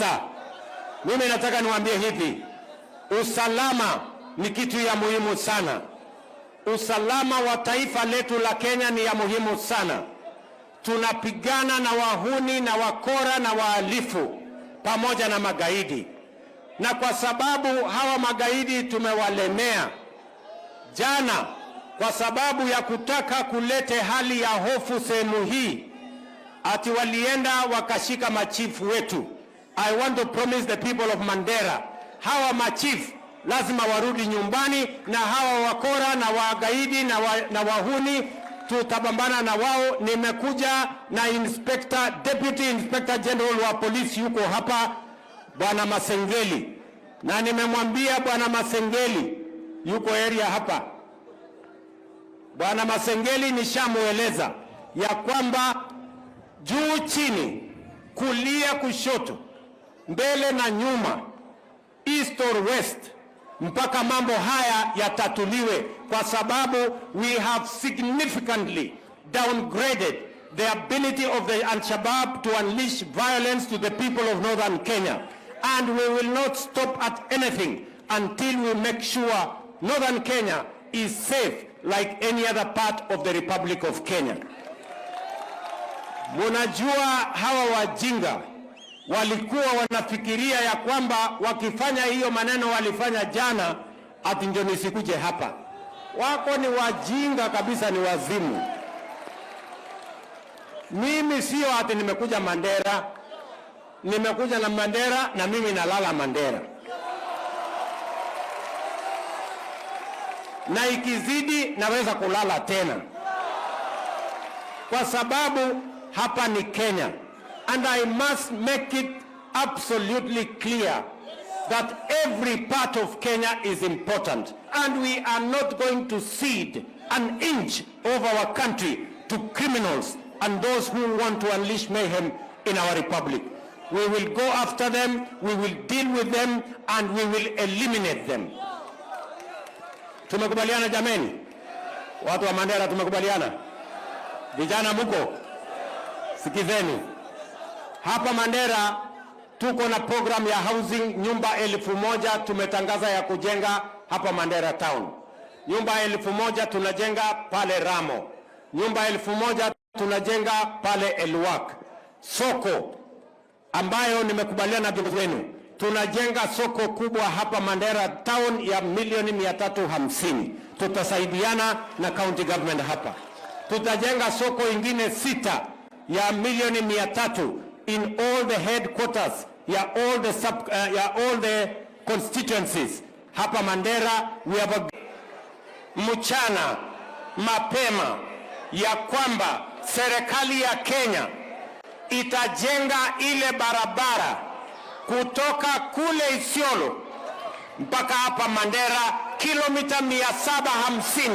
Sasa mimi nataka niwaambie hivi, usalama ni kitu ya muhimu sana. Usalama wa taifa letu la Kenya ni ya muhimu sana. Tunapigana na wahuni na wakora na wahalifu pamoja na magaidi, na kwa sababu hawa magaidi tumewalemea jana, kwa sababu ya kutaka kulete hali ya hofu sehemu hii, ati walienda wakashika machifu wetu. I want to promise the people of Mandera, hawa machifu lazima warudi nyumbani, na hawa wakora na wagaidi na wahuni tutapambana na wao. Nimekuja na inspector, Deputy Inspector General wa polisi yuko hapa, Bwana Masengeli, na nimemwambia Bwana Masengeli yuko area hapa. Bwana Masengeli nishamueleza ya kwamba juu chini, kulia kushoto, mbele na nyuma, east or west, mpaka mambo haya yatatuliwe, kwa sababu we have significantly downgraded the ability of the Al-Shabaab to unleash violence to the people of northern Kenya, and we will not stop at anything until we make sure northern Kenya is safe like any other part of the Republic of Kenya. Munajua hawa wajinga walikuwa wanafikiria ya kwamba wakifanya hiyo maneno walifanya jana, ati ndio nisikuje hapa. Wako ni wajinga kabisa, ni wazimu. Mimi sio ati nimekuja Mandera, nimekuja na Mandera na mimi nalala Mandera, na ikizidi naweza kulala tena, kwa sababu hapa ni Kenya, and I must make it absolutely clear that every part of Kenya is important, and we are not going to cede an inch of our country to criminals and those who want to unleash mayhem in our republic. We will go after them, we will deal with them, and we will eliminate them. Tumekubaliana jameni? Watu wa Mandera tumekubaliana? Vijana muko? Sikizeni. Hapa Mandera tuko na program ya housing, nyumba 1,000 tumetangaza ya kujenga hapa Mandera town. Nyumba 1,000 tunajenga pale Ramo. Nyumba 1,000 tunajenga pale Elwak. Soko ambayo nimekubaliana na viongozi wenu, tunajenga soko kubwa hapa Mandera town ya milioni 350. Tutasaidiana na county government hapa. Tutajenga soko ingine 6 ya milioni 300 in all the headquarters ya all the sub, ya all the constituencies hapa Mandera. We have a mchana mapema ya kwamba serikali ya Kenya itajenga ile barabara kutoka kule Isiolo mpaka hapa Mandera kilomita 750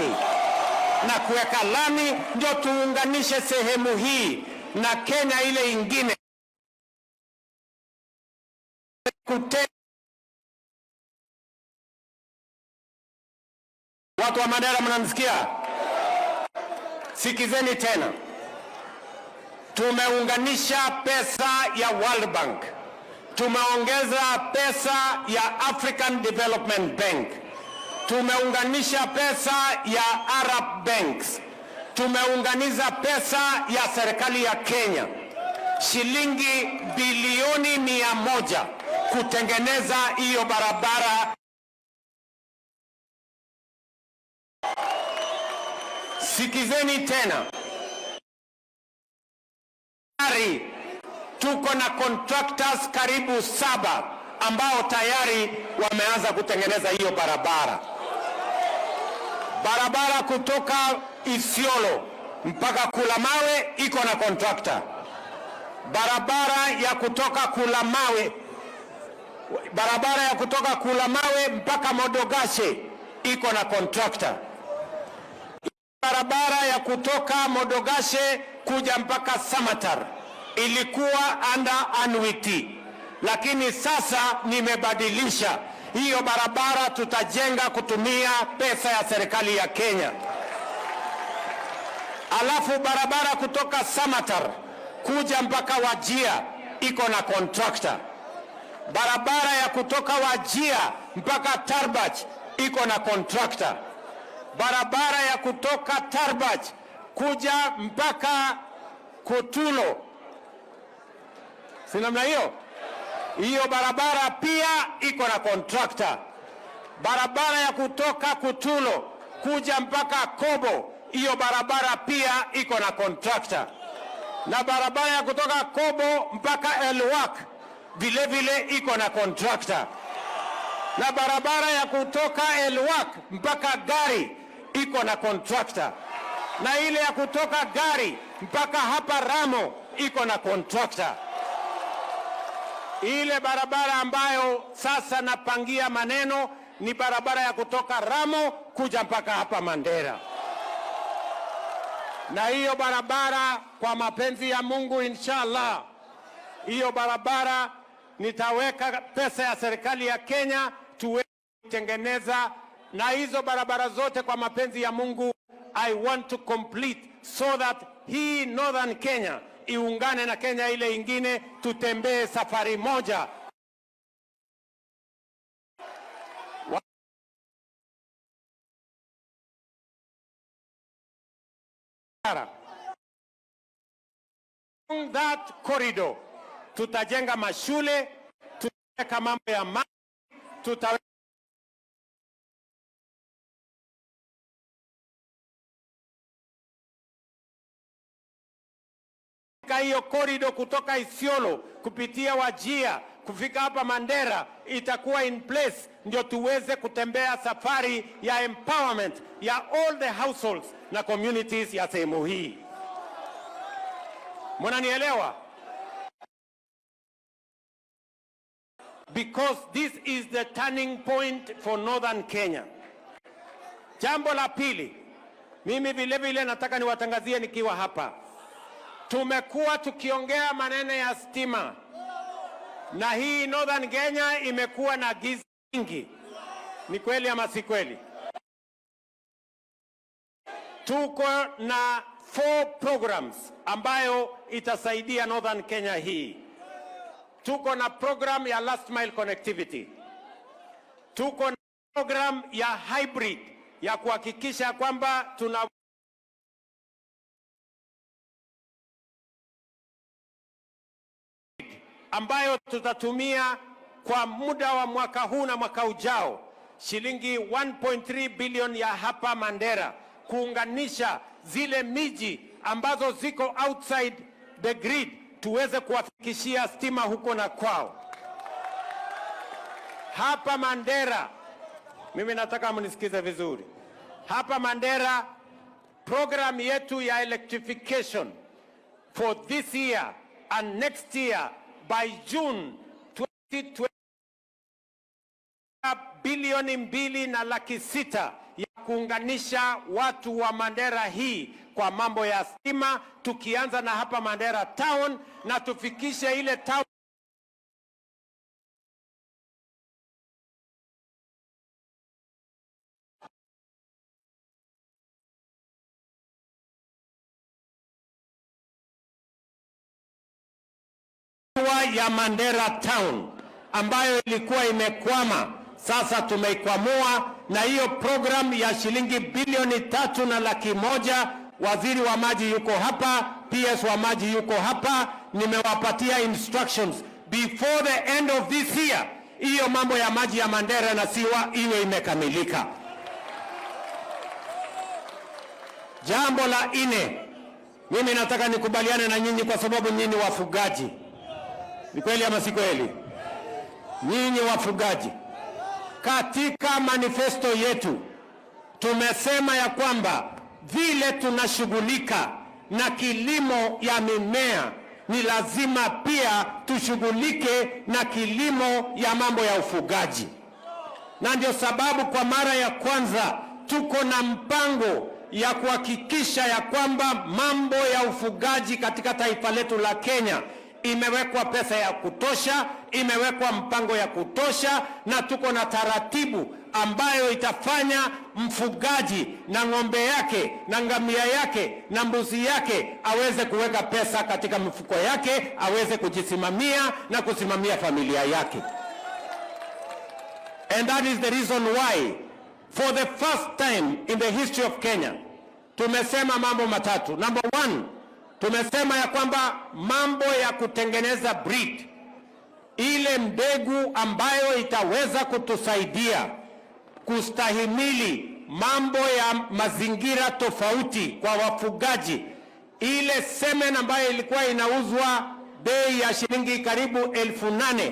na kuweka lami, ndio tuunganishe sehemu hii na Kenya ile ingine. Watu wa Mandera mnamsikia? Sikizeni tena. Tumeunganisha pesa ya World Bank, tumeongeza pesa ya African Development Bank, tumeunganisha pesa ya Arab Banks, tumeunganisha pesa ya serikali ya Kenya shilingi bilioni 100 kutengeneza hiyo barabara. Sikizeni tena, tayari tuko na contractors karibu 7 ambao tayari wameanza kutengeneza hiyo barabara. Barabara kutoka Isiolo mpaka Kulamawe iko na contractor. Barabara ya kutoka Kulamawe, barabara ya kutoka Kulamawe mpaka Modogashe iko na contractor. Barabara ya kutoka Modogashe kuja mpaka Samatar ilikuwa under annuity, lakini sasa nimebadilisha hiyo barabara, tutajenga kutumia pesa ya serikali ya Kenya. Alafu barabara kutoka Samatar kuja mpaka Wajia iko na contractor. Barabara ya kutoka Wajir mpaka Tarbaj iko na contractor. Barabara ya kutoka Tarbaj kuja mpaka Kutulo, si namna hiyo? Hiyo barabara pia iko na contractor. Barabara ya kutoka Kutulo kuja mpaka Kobo, hiyo barabara pia iko na contractor, na barabara ya kutoka Kobo mpaka Elwak vile vile iko na contractor, na barabara ya kutoka Elwak mpaka Gari iko na contractor, na ile ya kutoka Gari mpaka hapa Ramo iko na contractor. Ile barabara ambayo sasa napangia maneno ni barabara ya kutoka Ramo kuja mpaka hapa Mandera, na hiyo barabara kwa mapenzi ya Mungu, inshallah, hiyo barabara nitaweka pesa ya serikali ya Kenya tuweze kutengeneza, na hizo barabara zote kwa mapenzi ya Mungu, I want to complete so that hii Northern Kenya iungane na Kenya ile ingine, tutembee safari moja. That corridor tutajenga mashule, tutaweka mambo ya maji, tutaweka hiyo corridor kutoka Isiolo kupitia Wajir kufika hapa Mandera itakuwa in place, ndio tuweze kutembea safari ya empowerment ya all the households na communities ya sehemu hii. Mnanielewa? Because this is the turning point for Northern Kenya. Jambo la pili, mimi vile vile nataka niwatangazie nikiwa hapa. Tumekuwa tukiongea maneno ya stima na hii Northern Kenya imekuwa na giza nyingi. Ni kweli ama si kweli? Tuko na four programs ambayo itasaidia Northern Kenya hii. Tuko na program ya last mile connectivity, tuko na program ya hybrid ya kuhakikisha kwamba tuna ambayo tutatumia kwa muda wa mwaka huu na mwaka ujao shilingi 1.3 bilioni ya hapa Mandera kuunganisha zile miji ambazo ziko outside the grid tuweze kuwafikishia stima huko na kwao. Hapa Mandera, mimi nataka mnisikize vizuri. Hapa Mandera, program yetu ya electrification for this year and next year by June 2020 bilioni 2 na laki 6 ya kuunganisha watu wa Mandera hii kwa mambo ya stima, tukianza na hapa Mandera town na tufikishe ile town ya Mandera town ambayo ilikuwa imekwama, sasa tumeikwamua na hiyo program ya shilingi bilioni 3 na laki 1. Waziri wa maji yuko hapa, PS wa maji yuko hapa, nimewapatia instructions before the end of this year, hiyo mambo ya maji ya Mandera na Siwa iwe imekamilika. Jambo la nne, mimi nataka nikubaliane na nyinyi kwa sababu nyinyi wafugaji. Ni kweli ama si kweli? Nyinyi wafugaji, katika manifesto yetu tumesema ya kwamba vile tunashughulika na kilimo ya mimea ni lazima pia tushughulike na kilimo ya mambo ya ufugaji, na ndio sababu kwa mara ya kwanza tuko na mpango ya kuhakikisha ya kwamba mambo ya ufugaji katika taifa letu la Kenya imewekwa pesa ya kutosha, imewekwa mpango ya kutosha, na tuko na taratibu ambayo itafanya mfugaji na ng'ombe yake na ngamia yake na mbuzi yake aweze kuweka pesa katika mfuko yake, aweze kujisimamia na kusimamia familia yake. And that is the reason why for the first time in the history of Kenya tumesema mambo matatu. Number one, tumesema ya kwamba mambo ya kutengeneza breed, ile mbegu ambayo itaweza kutusaidia kustahimili mambo ya mazingira tofauti kwa wafugaji, ile semen ambayo ilikuwa inauzwa bei ya shilingi karibu 8,000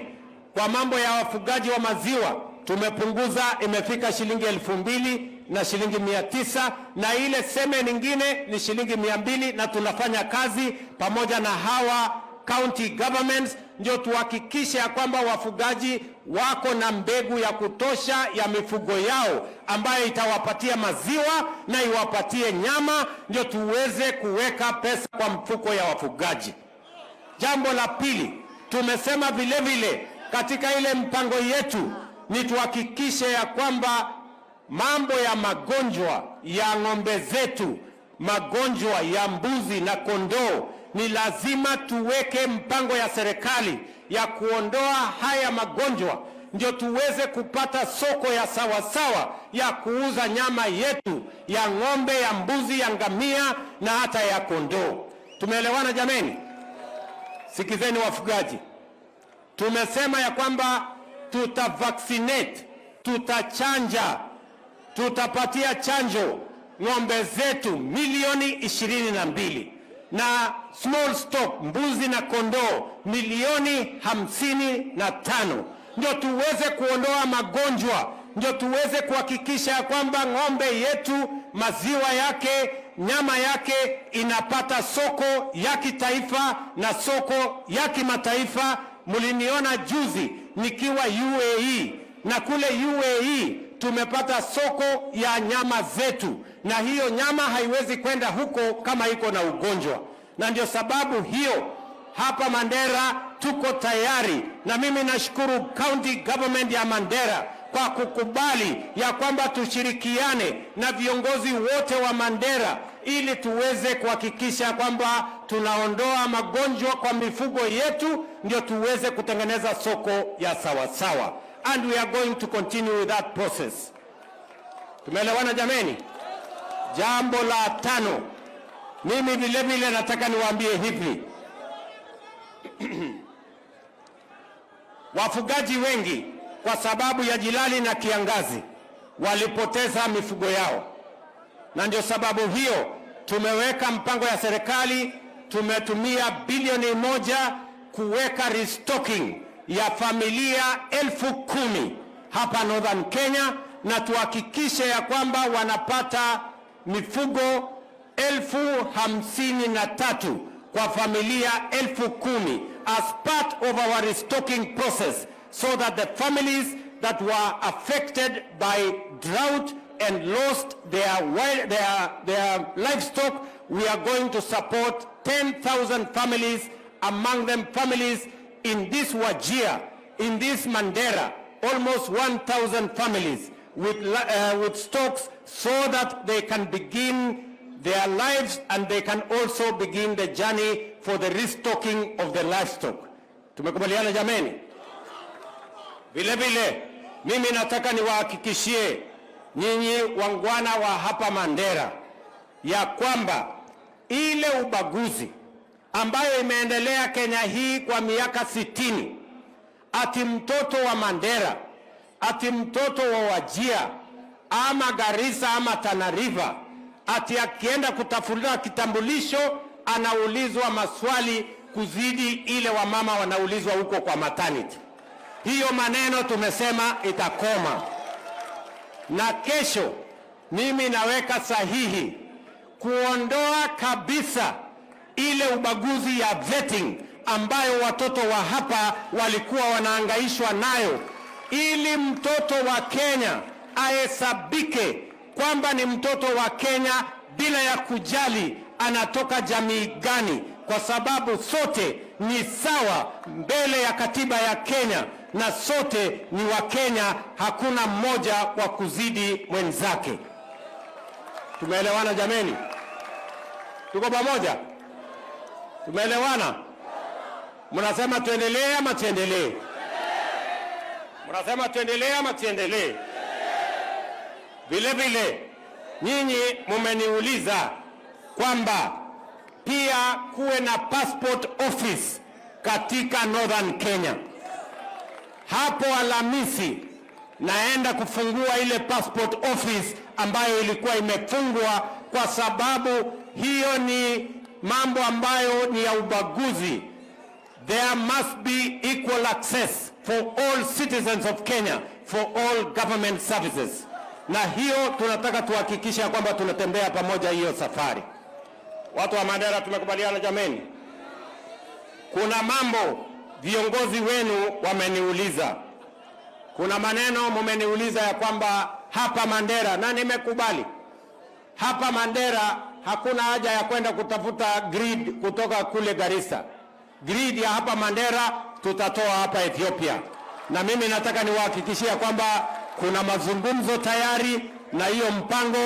kwa mambo ya wafugaji wa maziwa tumepunguza, imefika shilingi 2,900, na ile semen nyingine ni shilingi 200, na tunafanya kazi pamoja na hawa county governments ndio tuhakikishe ya kwamba wafugaji wako na mbegu ya kutosha ya mifugo yao ambayo itawapatia maziwa na iwapatie nyama, ndio tuweze kuweka pesa kwa mfuko ya wafugaji. Jambo la pili, tumesema vile vile katika ile mpango yetu ni tuhakikishe ya kwamba mambo ya magonjwa ya ng'ombe zetu, magonjwa ya mbuzi na kondoo, ni lazima tuweke mpango ya serikali ya kuondoa haya magonjwa, ndio tuweze kupata soko ya sawasawa ya kuuza nyama yetu ya ng'ombe, ya mbuzi, ya ngamia na hata ya kondoo. Tumeelewana jameni? Sikizeni wafugaji, tumesema ya kwamba tuta vaccinate, tutachanja, tutapatia chanjo ng'ombe zetu milioni 22 na small stock mbuzi na kondoo milioni 55, ndio tuweze kuondoa magonjwa, ndio tuweze kuhakikisha ya kwamba ng'ombe yetu maziwa yake, nyama yake inapata soko ya kitaifa na soko ya kimataifa. Mliniona juzi nikiwa UAE na kule UAE tumepata soko ya nyama zetu, na hiyo nyama haiwezi kwenda huko kama iko na ugonjwa, na ndio sababu hiyo hapa Mandera tuko tayari, na mimi nashukuru county government ya Mandera kwa kukubali ya kwamba tushirikiane na viongozi wote wa Mandera ili tuweze kuhakikisha kwamba tunaondoa magonjwa kwa mifugo yetu, ndio tuweze kutengeneza soko ya sawasawa. And we are going to continue with that process. Tumeelewana jameni? Jambo la tano, mimi vile vile nataka niwaambie hivi. Wafugaji wengi kwa sababu ya jilali na kiangazi walipoteza mifugo yao, na ndio sababu hiyo tumeweka mpango ya serikali, tumetumia bilioni 1 kuweka restocking ya familia 10,000 hapa Northern Kenya, na tuhakikishe ya kwamba wanapata mifugo 53,000 kwa familia 10,000 as part of our restocking process so that the families that were affected by drought and lost their livestock, we are going to support 10,000 families, among them families in this Wajir, in this Mandera, almost 1,000 families with stocks so that they can begin their lives and they can also begin the journey for the restocking of the livestock. Tumekubaliana jameni? Vile vile mimi nataka niwahakikishie nyinyi waungwana wa hapa Mandera ya kwamba ile ubaguzi ambayo imeendelea Kenya hii kwa miaka 60, ati mtoto wa Mandera, ati mtoto wa Wajir ama Garissa ama Tana River, ati akienda kutafuta kitambulisho anaulizwa maswali kuzidi ile wamama wanaulizwa huko kwa maternity. Hiyo maneno tumesema itakoma, na kesho mimi naweka sahihi kuondoa kabisa ile ubaguzi ya vetting ambayo watoto wa hapa walikuwa wanaangaishwa nayo, ili mtoto wa Kenya ahesabike kwamba ni mtoto wa Kenya bila ya kujali anatoka jamii gani, kwa sababu sote ni sawa mbele ya katiba ya Kenya na sote ni Wakenya, hakuna mmoja wa kuzidi mwenzake. Tumeelewana jameni? Tuko pamoja? Tumeelewana? Mnasema tuendelee ama tuendelee? Mnasema tuendelee ama tuendelee? Vile vile nyinyi mumeniuliza kwamba pia kuwe na passport office katika Northern Kenya. Hapo Alhamisi naenda kufungua ile passport office ambayo ilikuwa imefungwa kwa sababu hiyo ni mambo ambayo ni ya ubaguzi. There must be equal access for all citizens of Kenya for all government services, na hiyo tunataka tuhakikisha kwamba tunatembea pamoja hiyo safari. Watu wa Mandera, tumekubaliana jameni? Kuna mambo viongozi wenu wameniuliza, kuna maneno mumeniuliza ya kwamba hapa Mandera, na nimekubali hapa Mandera hakuna haja ya kwenda kutafuta grid kutoka kule Garissa. Grid ya hapa Mandera tutatoa hapa Ethiopia, na mimi nataka niwahakikishia kwamba kuna mazungumzo tayari na hiyo mpango